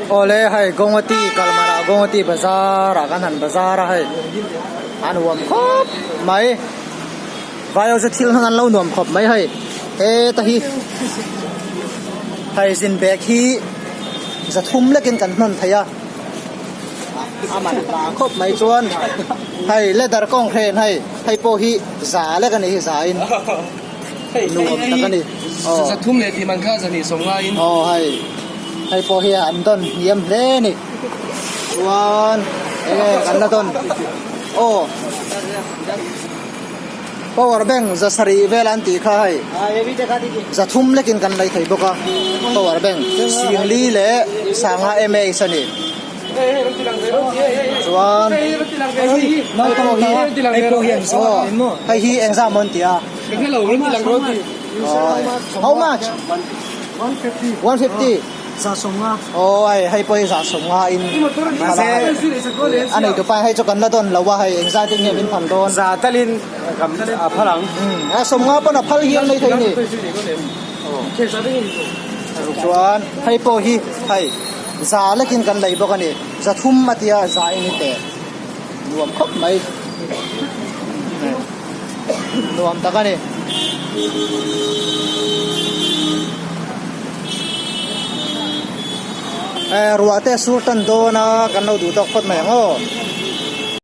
Awle hei Gongati Kalmar ah Gongati bazar ah kan han bazar a hei a nuam khawp mai vai ho chu thil hman an lo nuam khawp mai hei heta hi hei zin bag hi zathum lekin kan hman thei a a man hla khawp mai chuan hei leather kawng hren hei hei pawh hi za lek a ni hi za in. Nuam tak a ni. Aw. Zathum leh tih man kha zahnih sawm ngaiin. Aw hei. Hei pawh hi an dawn hniam hle a ni. Chuan enge kan la dawn. Aw. Power bank za sarih vel an tih kha hei. Zathum lekin kan lei thei bawk a. Power bank singli leh sanga mAh a ni. Chuan hei pawh hi hei hi engzah maw an ti a how much 150 aw hei hei pawh hi zah sawm nga in a nei tupa hei chu kan la dawn lo a hei engzah te nge min phal dawn za talin a phal ang a sawm nga pawn a phal hial mai thei ni chuan hei pawh hi hei Za lekin kan lei bawk a ni. Za thum a tia za in i teh nuam khawp mai. Nuam tak a ni. Eh ruah te a sur tan dawn a kan lo duh tawk phawt mai ang aw.